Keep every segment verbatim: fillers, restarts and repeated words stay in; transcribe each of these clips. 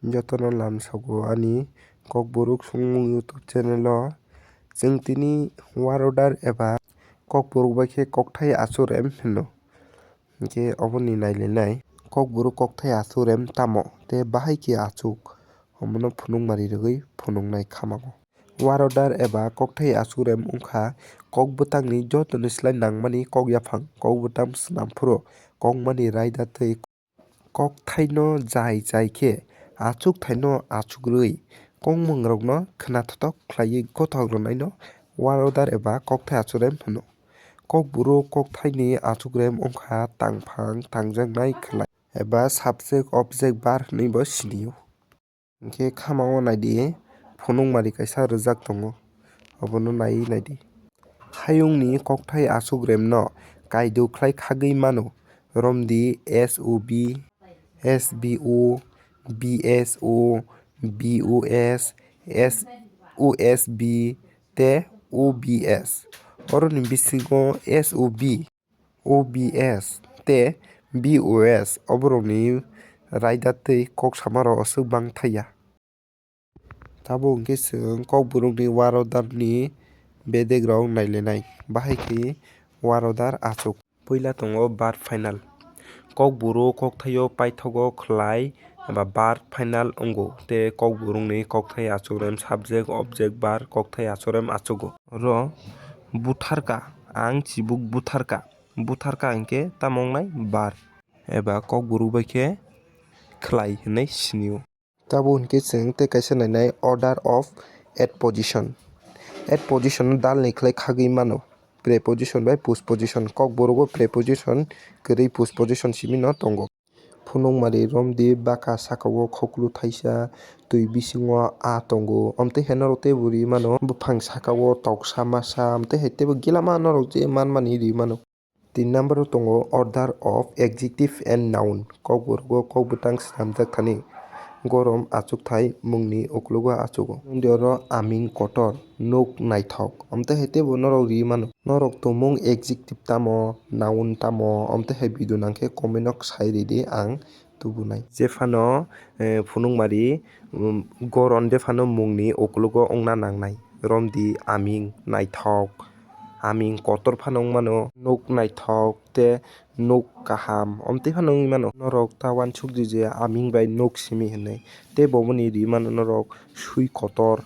Jotono lamsogo ani Kokborok Songmung YouTube channel o. Chwng tini word order eba Kokborok bai khe kokthai achurem hino. Hinkhe oboni nailainai Kokborok kokthai achurem tamo tei bahai khe achuk, omono phunukmari rwgwi phunuknai khamago. Word order eba kokthai achurem wngkha kok bwtangni jotoni slai nangmani kok yaphang, kok bwtang swnam phuru kokmani raida tei kokthaino jai jai khe achukthaino achukrwi kokmungrokno khwnathothok khlaiwi gothok rwnaino word order eba kokthai achurem hwno. Kokborok kokthaini achukrem wngkha tangphang tangjaknai khlai eba subject object verb hwnwibo sinio. Hinkhe khamao naidi, phunukmari kaisa rwjak tongo, obono naiwi naidi. Hayungni kokthai achukremno kaido khlai khagwi mano, romdi S O B, S B O, B S O, B O S, S O S B tei O B S. Oroni bisingo S O B, O B S tei B O S oborokni raida tei kok samarok aswk bang thaiya. Tabuk hwnkhe chwng Kokborokni word order ni bedegrok nailainai, bahai khe word order achuk. Puila tongo verb final. Kokborok kokthaio paithago khlai eba verb final wngo tei Kokborokni kokthai achukrem subject object verb kokthai achukrem achugo. Oro butharka, ang chibuk butharka. Butharka hinkhe tamo wngnai verb eba Kokborok bai khe khlai hinwi sinio. Tabuk hinkhe chwng tei kaisa nainai order of adposition. Adposition dalni khlai khagwi mano, preposition bai postposition. Kokborogo preposition kwrwi postposition simi no tongo. Phunukmari romdi baka sakao khoklu thaisa, twi bisingo a tongo. Omtwi hai norok teibo ri mano, buphang sakao toksa masa, omtwi hai teibo gilama norok je manmani ri mano. Tin number o tongo order of adjective and noun. Kokborogo kok bwtang swnamjak thani gorom achukthai mungni ukologo achugo. Oro aming kotor, nuk naithok, omtwi hai teibo norok ri mano. Norok tongmung adjective tamo, noun tamo, omtwi hai video nangkhe comment o sai ridi ang tubunai. Jephano, eh, phunukmari, um, goron jephano mungni ukologo wngna nangnai. Romdi aming naithok, aming kotor phano wngmano, nuk naithok tei nuk kaham, omtwi phano wngwi mano. Norok ta uansukdi je aming bai nuk simi hinwi. Tei bo boni ri mano norok sui kotor,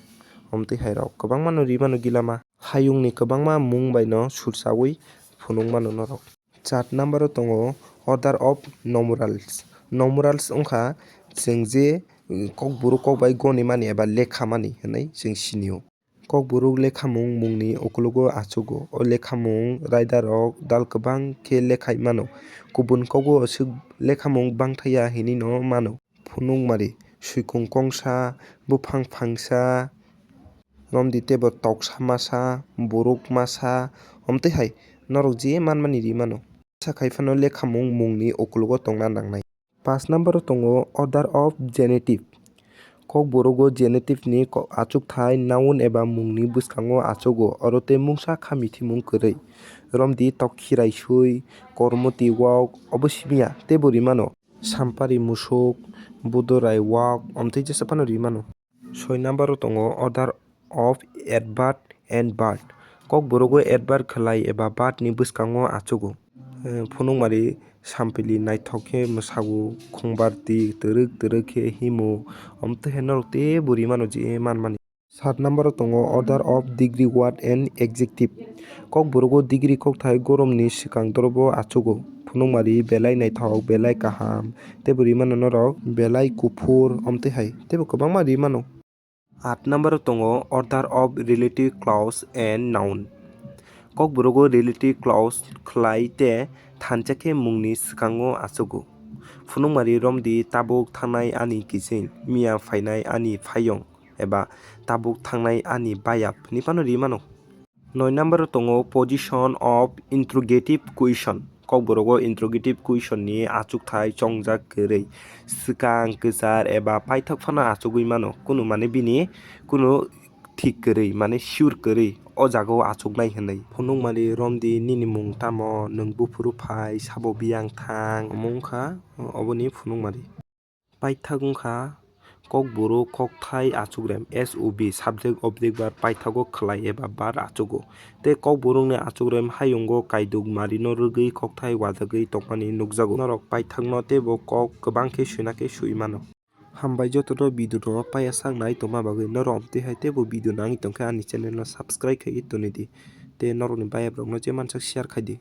omtwi hai rok kwbangmano ri mano gilama. Hayungni kwbangma mung bai no sursawi phunuk mano norok. Char number o tongo order of numerals. Numerals wngkha chwng je, mm, kokborok kok bai goni mani eba lekha mani hinwi chwng sinio. Kokborok lekhamung mungni ukologo achugo. O lekhamung raida rok dal kwbang khe lekhai mano. Kubun kogo aswk lekhamung bangthaya hinwi no mano. Phunukmari, swikung kongsa, buphang phangsa, romdi teibo toksa masa, borok masa, omtwi hai norok je manmani ri mano. Sakhai phano lekhamung mungni ukologo tongna nangnai. Paanch number o tongo order of genitive. Kokborogo genitive ni ko-, achukthai noun eba mungni bwskango achugo, oro tei mungsa kha mithimung kwrwi. Romdi tokkirai sui, kormoti wok, obo simiya teibo ri mano. Sampari musuk, budorai wak, omtwi jesa phano ri mano. Soi number o tongo order of adverb and verb. Kokborogo adverb khlai eba verb ni bwskango achugo. Eh, phunukmari sampili naithok khe mwsago, khungbarti twrwk twrwk khe himo, omtwi hai norok teibo ri mano je manmani. Sat number o tongo order of degree word and adjective. Kokborogo degree kokthai goromni swkang dorobo achugo. Phunukmari belai naithok, belai kaham, teibo ri mano norok belai kuphur, omtwi hai teibo kwbangma ri mano. At number o tongo order of relative clause and noun. Kokborogo relative clause khlai tei thansa khe mungni swkango achugo. Phunukmari romdi tabuk thangnai ani kiching, miya phainai ani phayong. eba tabuk thangnai ani bayap hinwi phano ri mano. Noi number o tongo position of interrogative question. Kokborogo interrogative question ni achukthai chongjak kwrwi, swkang, kwchar eba paithak phano achugwi mano. Kunu mane bini kunu thik kwrwi, mane sure kwrwi o jagao achuknai hinwi. Phunukmari romdi nini mung tamo, nwng buphuru phai, sabo biyang thang, omo wngkha oboni phunukmari. Paithak wngkha Kokborok kokthai achukrem, S O B, subject object verb paithago khlai eba verb achugo. Tei kokborokni achukrem hayungo kaiduk marino rwgwi kokthai wajagwi tongmani nukjago. Norok paithakno teibo kok kwbang khe suina khe sui mano. Hambai jotono video no paiya sak nai tongma bagwi. Norok omtwi hai teibo video nangwi tongkhe ani channel no subscribe khaiwi tonidi. Tei norokni bayabrokno je mansak share khaidi.